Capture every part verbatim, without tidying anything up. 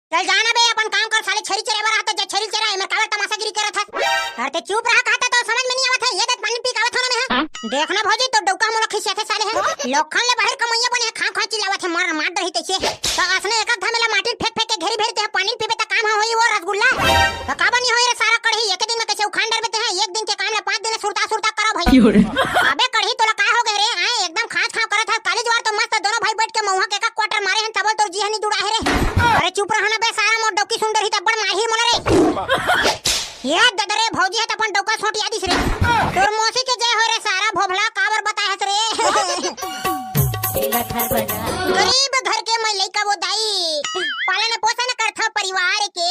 चल जा ना बे, अपन काम कर, साले छेरी चरे बर रहत, जा छेरी चरा, एमे काबर तमाशागिरी करत हस? अरे ते चुप रहा, कहत हँव त समझ में नइ आवत हे, ये देख पानी पी के आवत हँव ना मैं, हाँ? देख ना भौजी, तोर डौका मोला खिसियाथे साले, हाँ? लोखन ले बाहिर कमइया बने हे, खाँव खाँव चिल्लावत हे, मार मार डरही तइसे। त असने एक आध धमेला माटी फेंक फेंक के घेरी भेरी ते पानी पीबे त काम ह होही वो रसगुल्ला। त काबर नइ होही रे सारा कड़ही, एके दिन में कइसे उखान डरबे ते, हाँ? एक दिन के काम ला पाँच दिन सुरता सुरता करो भाई। अबे कड़ही तोला का हो गे रे, आय एकदम खाँच खाँव करत हस, काली जुवार तो मस्त दोनों भाई बइठ के मउहा के का क्वार्टर मारे हन, तबो तोर जी ह नइ दुड़ाहे रे। अरे चुप रहा ना बे सारा, मोर डौकी सुन डरही त अब्बड़ मारही मोला रे। ये ददरे भौजी ह त अपन डौका सोटिया दिस रे। तोर मौसी के जय हो रे सारा भोभला, काबर बताए हस रे। गरीब घर के मैं लइका वो दाई, पालन पोषण करथव परिवार के,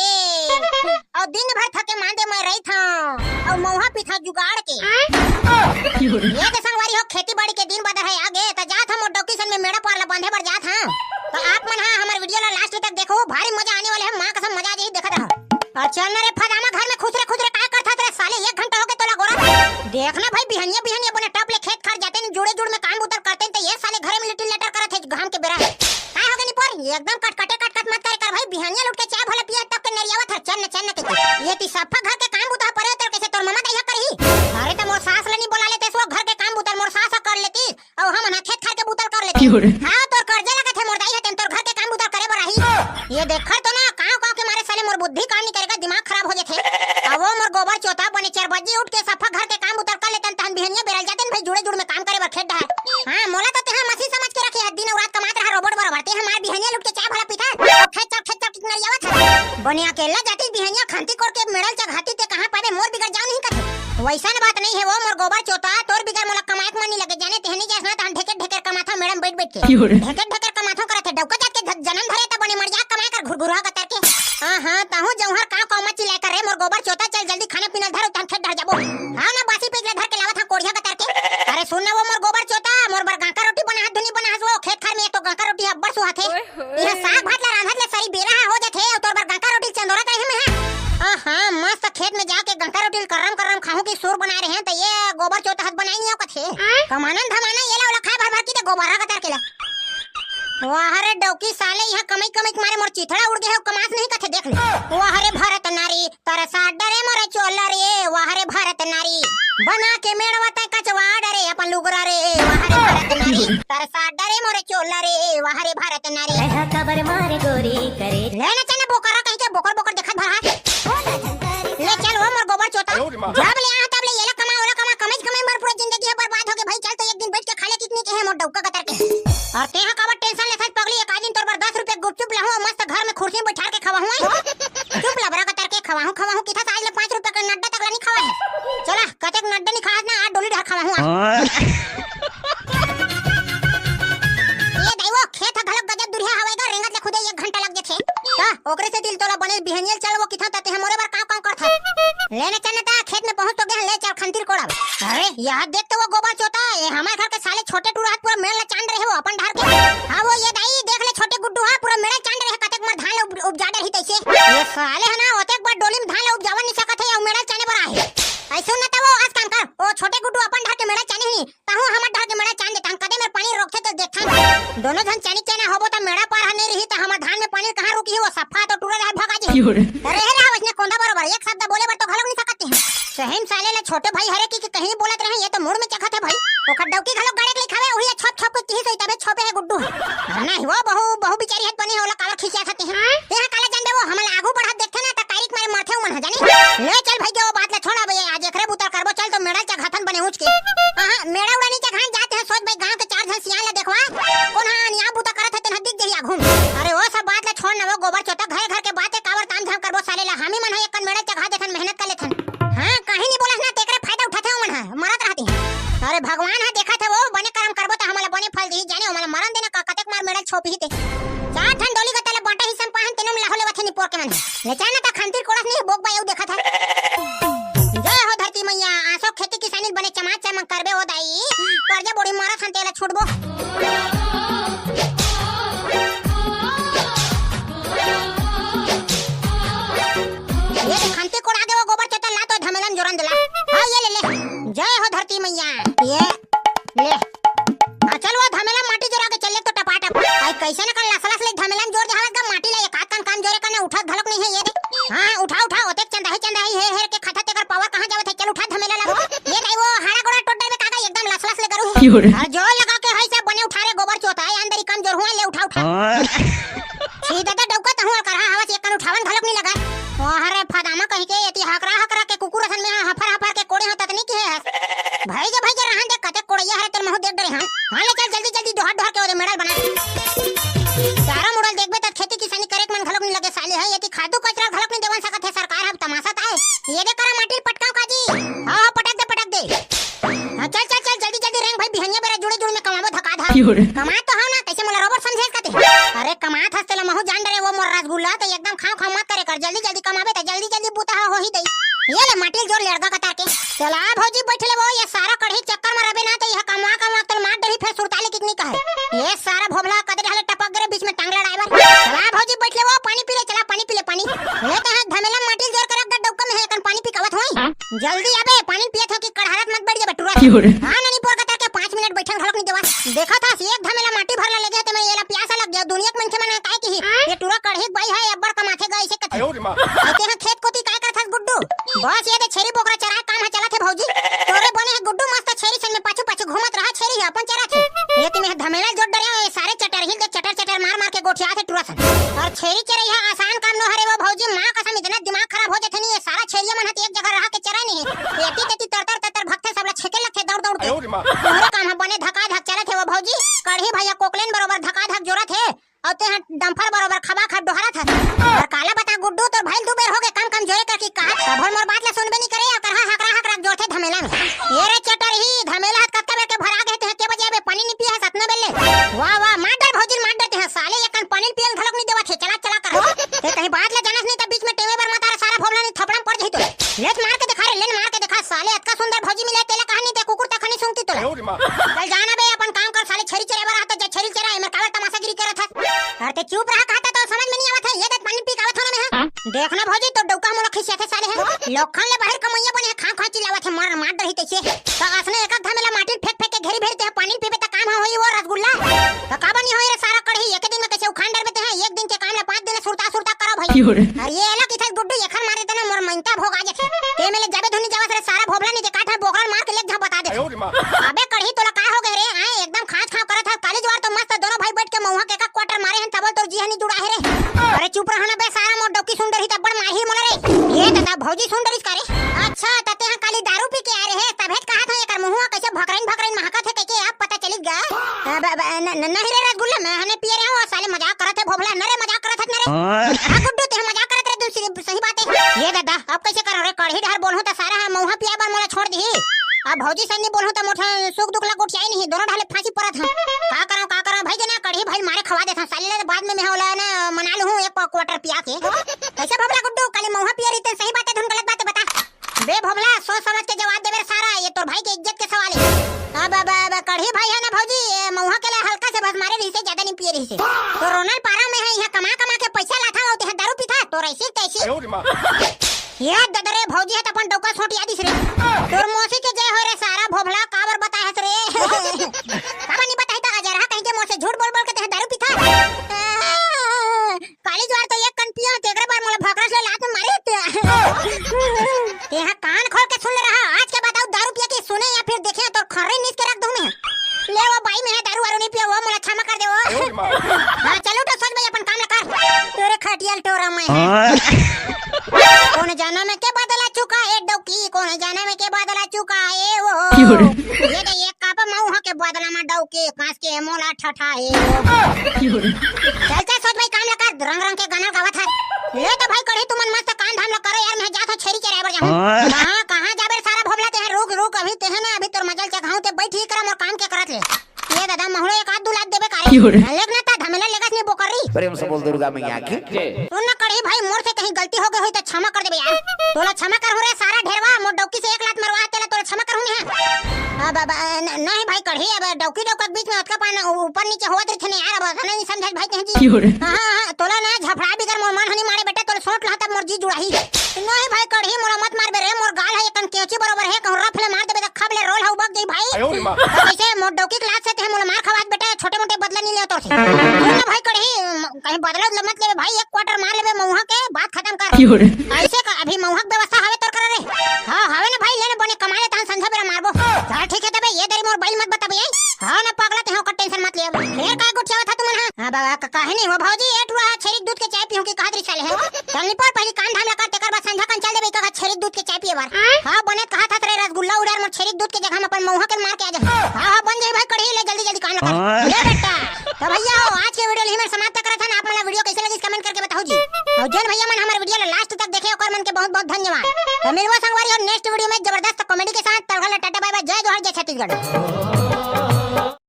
अउ दिन भर थके मांदे मैं रहिथव, अउ मउहा पीथव जुगाड़ के। ये दे संगवारी हो, खेती बाड़ी के दिन बादर हे आगे, त जात हँव मोर डौकी सन में मेड़ा पार ला बांधे बर जात हँव। त आप मन हा हमर वीडियो ला लास्ट तक देखो, भारी मजा आने वाले हे, माँ कसम मजा आ जाही, देखत रहो। अउ चल ना रे फदामा, घर में खुसरे खुसरे काय करथस रे साले, एक घंटा हो गे तोला गोरा। देख ना भाई, बिहनिया बिहनिया बने टप ले खेत खार जाते न, जुड़े जुड़ में काम बुतर करते न, त ये साले घरे में लिटिल लेटर करत हे घाम के बेरा। काय हो गे निपोर, एकदम कटकटे कटकट मत करे कर भाई, बिहनिया ल उठ के चाय भले पिए तब के नरियावत हस, चल न चल न के। ये ती सफा घर के काम बुता परे तोर, कइसे तोर ममा दाई ह करही? अरे त मोर सास ल नइ बोला लेते सो, घर के काम बुता मोर सास ह कर लेती। अउ हमन ह खेत खार के बुता ल कर लेथन। हाँ, तोर करजा लगत हे मोर दाई ह, तेन तोर घर के काम बुता ल करे बर आही। ये देखर तो ना, काँव काँव के मारे साले मोर बुद्धि काम नइ करे का, दिमाग खराब हो जाथे। अउ वो मोर गोबर चोता बने चार बजे उठ के सफा घर के काम बुता ल कर लेतन, तहन बिहनिया बेरा ल जातेन भाई जुड़े जुड़ में काम करे बर खेत डहर। हाँ, मोला तो तेहा मसीन समझ के रखे हस, दिन अउ रात कमात रहा रोबोट बरोबर, ते हमार बिहनिया ल उठ के चाय भला पीथस, अउ खेत चल खेत चल कितना रियावत हस। बने अकेल्ला जातिस बिहनिया खंती कोर के मेड़ा ल चघातिस, ते कहाँ पाबे, मोर बिगर जान ही कथे। वइसन बात नइ हे वो मोर गोबर चोता, तोर बिगर मोला कमाए के मन नइ लगे, जाने तेह नइ जास ना, तहन ढेकेर ढेकेर कमाथव मेड़ा म बइठ बइठ के। ढेकेर ढेकेर कमाथव करत हे, डौका जात के ज-, जनम धरे त बने मर जा कमा कर घुरघुरहा कतर के। हाँ, हाँ, तहूँ जौहर काँव काँव मत चिल्लाए कर रे, मोर गोबर चोता, चल जल्दी खाना पीना धर, तहन खेत डहर जाबो। हाँ ना, बासी पेज ले धर के लावत हँव कोढ़िया कतर के। अरे सुन ना वो मोर गोबर चोता, मोर बर गाँका रोटी बनाहत धुनी बनाहस वो, खेत खार में एक तो गाँका रोटी अब्बड़ सुहाथे। इहाँ साग भात ला रांधत ले सरी बेरा ह हो जाथे, अउ तोर बर गाँका रोटी चंदोरत रहे मैं हा। आहा, मस्त खेत में जाके गाँका रोटी ल करम करम खाहूँ कि सुर बनाए रहे, त ये गोबर चोता ह त बनाई नइ हो कथे। कमाना न धमाना, ये ला ओला खाए भर भर की ते गोबर ह कतर के ला। वाह रे डौकी साले, इहाँ कमई कमई के मारे मोर चिथड़ा उड़ गे हे, कमास नहीं कथे देख ले। वाह रे भारत नारी, तरसा डरे मोर चोला रे, वाह रे भारत नारी। बना के मेड़वा तैं कचवा डरे अपन लुगरा रे, वाह रे भारत नारी। तरसा डरे मोर चोला रे, वाह रे भारत नारी। कहा कबर मारे गोरी करे। ले ना चल ना बोकरा कहीं के बोकर बोकर देखत भर हाथ। ले चल वो मोर गोबर चोता। जब ले आहा तब ले येला कमा, ओला कमा, कमई कमई मर पूरा जिंदगी ह बर्बाद हो गे भाई। चल तो एक दिन बइठ के खा ले कितनी के हे मोर डौका कतर के। अउ तेहा काबर टेंशन लेथस पगली, एक आध दिन तोर बर दस रुपया गुपचुप लाहूँ, मस्त घर में खुर्सी में बइठार के खवाहूँ। चुप लबरा कतर के खवाहूँ, खवाहूँ किथस आज ले पाँच रुपया के नड्डा तक ला नइ खवाए। चला, कतेक नड्डा नइ खाहस ना, आज डोली डहर खवाहूँ आज। ये दाई वो खेत ह घलोक गजब दुरिहा हवय गा, रेंगत ले खुदे एक घंटा लग जथे। त ओकरे सेती ल तोला बने बिहनिया ल चल वो किथस, त तेहा मोरे बर काँव काँव करथस। ले ना चल ना त खेत में पहुँच तो गे हन, ले चल खंतीर कोड़ब। अरे, यहाँ देख तो वो गोबर चोता, ये हमर घर के साले छोटे टूरा ह पूरा मेड़ ला चांद रहे वो अपन डहर के। हाँ, वो ये दाई, देख ले छोटे गुड्डू ह पूरा मेड़ चांद रहे, कतेक मर धान ला उब-, उपजा डरही तइसे। ये साले ह ना, ओतेक बड़ डोली में धान ला उपजावन नइ सकत हे, अउ मेड़ चाने बर आहे। अइसे न त वो अस काम कर, ओ छोटे गुड्डू अपन डहर के मेड़ चाने ही, तहूँ हमर डहर के मेड़ चान दे, तहन कदे मेर पानी रोकथे तो देखथन। दोनों झन चानी चाना होबो त मेड़ पार ह नइ रही, त हमर धान में पानी कहाँ रुकही, वो सफा तो टूरा डहर भगा जही। अरे हे रहा, वइसने कोंदा बरोबर, एक शब्द बोले बर तो घलोक नइ सकत हे। सही में साले ला छोटे भाई हरे कि, कि कहीं बोलत रहे, ये तो मुड़ में चघत हे भाई। ओकर डौकी घलोक गड़े के लिखावे, उही छोप छोप के किही सोई तबे छोपे हे गुड्डू। नहीं वो बहू, बहू बिचारी हत बने हे, ओला काला खिसियाथस तेहा। तेहा काला जानबे वो, हमन आगू बढ़त देखथे ना, त कारिक मारे मरथे उमन ह, जाने। ले चल भाई, के वो बात ला छोड़, अब ये आज एकरे बुता ल करबो, चल तो मेड़ा चघाथन बने ऊँच के। हाँ, मेड़ा उड़ा नइ चघान जात हे, सोच भाई गाँव के चार झन सियान ला देखवा, कोन ह अनिया बुता करत हे, तेन ह दिख जही आघू म। अरे वो सब बात ला छोड़ ना, वो गोबर चोता, घरे घर के बात हे, काबर ताम झाम करबो साले ला, हमी मन ह एक कन मेड़ा चघा देथन, मेहनत कर लेथन। हाँ, काहीं नइ बोलस ना, तेकरे फायदा उठाथे ओमन ह, मरत रहत हे। अरे भगवान ह देखत हे, वो बने करम करबो त हमला बने फल दिही, जाने ओमन ला मरन देना, क-, कतेक मार मेड़ा छोपही ते। चार ठन डोली गता ला बांटा हिस्सा म पाहन, तेनो म लाहो लेवत हे निपोर के मन ह। ले चल ना त खंतीर कोड़स नहीं, बोक बाई अउ देखत हे। जय हो धरती मैया, आसो खेती किसानी बने चमाच चमक करबे ओ दाई, करजा बोड़ी मरत हन तेला छूटबो। ये दे खंती कोड़ा गे वो गोबर चोता ला तो धमेलन जोरन देला। हाँ, ये ले, ले। जय हो धरती मैया। ये, ले। हाँ, चल वो धमेला माटी जोरा के चल ले तो टपाटप। आई कैसे न कर लसलस ले धमेलन जोर जहाँ लग माटी ला एक आध कन काम जोरे करना उठत घलोक नहीं है ये दे। हाँ, उठा, उठा, ओतेक चंदाही, चंदाही हे, हेर के खाता तेकर पावर कहाँ जावत है? चल उठा धमेला ला। ये दाई वो हाड़ा गोड़ा टोट डरबे कागा, एकदम लस लस ले करू हे। क्यों रे? अउ जोर लगा के हई सब बने उठा रे गोबर चोता, ए अंदर ही कमजोर हुआ, ले उठा, उठा। हाँ। छी दादा डौका तहूँ अउ करहा हवस, एक कन उठावन घलोक नहीं लगा। ओ हरे फदामा कहीं के एती हकरा हकरा के कुकुर असन में हफर हफर के कोड़े हो ततनी की है हस। भाई जे, भाई जे रहन दे, कते कोड़ैया हरे तेल महू देख डरे हाँ। हाँ ले चल जल्दी जल्दी डोहर डोहर के ओदे मेड़ल बना। चारा मुड़ल देखबे त खेती किसानी करे के मन घलोक नहीं लगे साले है, एती खादू कचरा घलोक नहीं देवन सकत है सरकार, हम तमाशा ताए। ये दे करा माटी पटकाओ काजी। हाँ, हाँ, पटक दे, पटक दे। हाँ, चल, चल, चल, जल्दी, जल्दी रेंग भाई, बिहनिया बेरा जुड़े जुड़ में कमाबो धका धा। क्यों रे? कमात तो हव ना, कैसे मोला रोबोट समझे कते? अरे कमात हस तेला महू जान डरे वो मोर रसगुल्ला, तो एकदम खाओ खाओ मत करे कर, जल्दी, जल्दी कमाबे त जल्दी, जल्दी बूता ह होही दई। ये ले माटी ल जोर ले अड़गा कतार के। चला भौजी बैठ ले वो, ये सारा कढ़ी चक्कर में रबे ना तो यह कमवा कमवा तोल मार डरही फेर सुरता ले कितनी कहे। ये सारा भोभला कदे ढाले टपक गरे बीच में टांग लड़ाए बर। चला भौजी बैठ ले वो, पानी पी ले, चला पानी पी ले पानी। ले तो हाथ धमेला माटी ल जोर कर रख द डौका में है, कन पानी पी कावत होई। जल्दी आबे, पानी पियत हो कि कड़हरत मत बैठ जाबे टुरा। क्यों रे? हाँ, ननी पोर कतर के पाँच मिनट बैठन घलोक नहीं देवा। देखा था, एक धमेला माटी भरला ले गए ते मैं येला प्यासा लग गया। दुनिया के मनखे मन काय किही, ये टुरा कढ़ी के बाई है, अब्बड़ कमाथे गा, इसे कथे। अरे माँ। अउ तेहा खेत कोती काय करथस गुड्डू? बस ये दे छेरी बोकरा चराए काम ह चलत हे भौजी। तोरे बने हे गुड्डू, मस्त छेरी सन में पाछू पाछू घूमत रहा, छेरी ह अपन चरत हे। ये ते में धमेला जोर डरे, ये सारे चटरही ल दे चटर चटर मार मार के गोठियात हे टुरा सन। अउ छेरी चरई ह आसान काम नो हरे वो भौजी, माँ कसम इतना दिमाग खराब हो जथे नहीं, ये सारा छेरिया मन ह त एक जगह रहा के चरा नहीं। एती तेती तर तर तर तर भगथे, सबला छेके लगथे दौड़ दौड़ के। अरे माँ। तोरे काम ह बने धका धक चलत हे वो भौजी, कढ़ी भैया कोकलेन बरोबर धका धक जोरत हे। अउ तेहा डंफर बरोबर खबा खब डोहरत हस। अउ काला बता गुड्डू, तोर भाई ल दू बेर होगे कम कम जोरे करके कहा, तभो मोर बात ला सुनबे नी करे, अउ करहा हकरा हकरा जोरथे धमेला में। ये रे चटरही, धमेला हत कतका बेर के भरा गे, तेहा के बजे अबे पानी नी पिए हस अतना बेर ले। वाह वाह, मार डर भौजी ल मार डर, तेहा साले एकन पानी ल पिए ल घलोक नी देवत हे, चला चला कर। ते कहीं बात ला जानस नी त बीच में टेमे बर मत आ रे, सारा भोभला नी थपड़ा म पड़ जही तो। लेच मार के देखा रे, लेन मार के देखा, साले अतका सुंदर भौजी मिले, तेला कहा नी ते कुकुर तक नी सूंघती तोला। चल जाना बे, अपन काम कर, साले छेरी चरे बर आता, जा छेरी चरा, एमर काबर तमाशागिरी करत हस? अरे ते चुप रहा, कहता तो समझ में नहीं आवत है, ये देख पानी पी के आवत हो ना मैं, हाँ? देख ना भौजी, तो डौका मोला खिसियाथे साले है। लोखन ले बाहर कमैया बने है, खा खा चिल्लावत है, मर मार डरही तैसे। तो असने एक एक धमेला माटी फेंक फेंक के घेरी भेरी ते पानी पीबे त काम होई वो रसगुल्ला। तो काबर नहीं होई रे सारा कढ़ी, एक दिन में कैसे उखान डरबे ते हैं, एक दिन के काम ला पाँच दिन सुरता सुरता करो भाई। क्यों रे? अरे ये अलग इथे गुड्डू एखन मारे देना मोर मइनता भोग आ जथे। ते मेले जाबे धुनी जावस रे सारा भोभला नी ते काठा बोकरन मार के लेक जा बता दे। अबे कढ़ी तोला का हो गए रे? आए एकदम खाँच खाँव करत हस। काली जुआर तो मस्त दोनों भाई बैठ के मउहा के का क्वार्टर मारे हन तबल तोर जी हनी जुड़ा हे रे। अरे चुप रह ना बे सारा मोर डौकी सुन डरही तब्बड़ मारही मोला रे। ये दादा भौजी सुन डरिस का रे? अच्छा त तेहा काली दारू पी के आ रहे तभे त कहा था एकर मुँहवा कैसे भकरइन भकरइन महकत हे कह के आप पता चलिस गा। अ, ब-, ब-, न-, न-, नहीं रे रसगुल्ला, मैं हने पिए रहे हूँ, साले मजाक करत हे भोभला, न रे मजाक करत हे न रे। हाँ। हाँ गुड्डू, ते मजाक करत रे, तू सही, सही बात है। ये दादा, अब कैसे करो रे, कढ़ी डहर बोलहूँ त सारा है मउहा पिया बर मोला छोड़ दिही। अब भौजी से नहीं बोलहूँ त मोठा सुख दुख ला गोठियाई नहीं, दोनों ढाले फांसी परत है। का करो, का करो, भाई जना कढ़ी भाई मारे खवा देता, साले ले बाद में मैं होला ना मना लूँ एक क्वार्टर पिया के। कैसे भोभला गुड्डू, काली मउहा पिया रही ते सही बात है, धुन गलत बात है, बता। बे भोभला, सोच समझ के जवाब देबे रे सारा, ये तोर भाई के इज्जत के सवाल है। अब, अब, अब कढ़ी भाई है ना भौजी, ये मउहा के ला हल्का से बस मारे रहिसे, ज्यादा नहीं पिए रहिसे। तो रोनल पारा में है, यहाँ कमा कमा के पैसा लाथा हो, ते दारू पीथा, तो ऐसी तैसी। ये ददरे भौजी है तो अपन डौका सोटिया दिस रे। तोर मौसी के जय हो रे सारा भोभला, काबर बताए हस रे? काबर नहीं बताई तो अजरहा कहीं के मोर से झूठ बोल बोल के ते दारू पीथा। काली जुआर तो एक कन पिया, तेकरे बर मोला भकरस ले लात में मारे ते। तेहा कान खोल के सुन ले रहा, आज के बाद अउ दारू पिया के सुने या फिर देखे तो खर्रे नीच के रख दूं मैं। ले वो बाई, मैं दारू वारू नहीं पिया, वो मोला क्षमा कर दे वो। हाँ चलो तो सोच भाई अपन काम ला कर। तोरे खटियल टोरा में। हाँ। कौन जाना मैं के बदला चुका है डौकी, कौन जाना मैं के बदला चुका है वो। ये दे एक कप मउहा के बदला में डौकी, कांस के मोला ठठा है वो। चल चल सोच भाई काम ला कर, रंग रंग के गाना गावत है। ले तो भाई कढ़ी तुमन मस्त काम धाम ला करो यार, मैं जात हो छेरी चराए बर जाऊँ। हाँ। कहाँ, कहाँ जाबे रे सारा भोभला, ते रुक रुक, अभी ते है ना, अभी तोर मजल चखाऊँ, ते बैठ ही करा मोर काम के करत ले। ये दादा महुड़ो एक आध दू लात देबे का रे। लेक ना ता धमेला लेगस नहीं बोकर री। प्रेम से बोल दुर्गा मैया की। सुन ना कढ़ी भाई, मोर से कहीं गलती हो गई होई तो क्षमा कर देबे यार। तोला क्षमा करहूँ रे सारा ढेरवा, मोर डौकी से एक लात मरवा तेला तोला क्षमा करहूँ नहीं है। अब, अब, न-, नहीं भाई कढ़ी, अब डौकी डौका के बीच में अतका पान ऊपर नीचे होवत रहिथे ना यार, अब अतना नहीं समझे भाई कहीं जी। हाँ, हाँ, हाँ, तोला ना झफड़ा बिगर मोर मन हनी मारे बेटा, तोला सोट लहा तब मोर जी जुड़ाही। नहीं भाई कढ़ी, मोला मत मारबे रे, मोर गाल है एकन केंची बरोबर है, कहूँ रफ ले मार देबे त खब ले रोल हऊ बक जाई भाई। तो कैसे मोर डौकी के लात से ते मोला मार खवात बेटा, छोटे मोटे बदला नहीं ले तोर से। सुन ना भाई कढ़ी, म-, कहीं बदला उदला मत लेबे भाई, एक क्वार्टर मार लेबे मउहा के, ऐसे का अभी महुआ के व्यवस्था हवे तोर करा रे? हाँ, हवे ना भाई, ले ना बने कमा ले, तहन संझा बेरा मारबो। चल ठीक है तबे, ये दरी मोर बैल मत बताबे, ए? हाँ ना पगला, ते ओकर टेंशन मत ले। फेर का गोठियावत हा तुमन हा? हाँ बाबा, का-, काहे नहीं हो भौजी, ए टुरा हा छेरी के दूध के चाय पीहूं के कहत रिस साले हे। चल निपोर, पहली काम धाम ला कर, तेकर बाद संझा कन चल देबे, का छेरी के दूध के चाय पिए बर। हाँ, बने कहा था रे रसगुल्ला उड़ार, मोर छेरी के दूध के जगह में अपन महुआ के मार के आ जा। हाँ, हाँ, बन जाई भाई कढ़ी, ले जल्दी जल्दी काम ला कर। ले बेटा। तो भैया, आज के वीडियो यहीं में समाप्त करत हन। आप मन ला वीडियो कैसे लगिस, कमेंट करके बताओ जी। और जौन भैया मन हमारे वीडियो ला लास्ट तक देखे, ओकर मन के बहुत बहुत धन्यवाद। तो मिलबो संगवारी और नेक्स्ट वीडियो में जबरदस्त कॉमेडी के साथ। तब तक ला टाटा बाय बाय, जय जोहार, जय छत्तीसगढ़।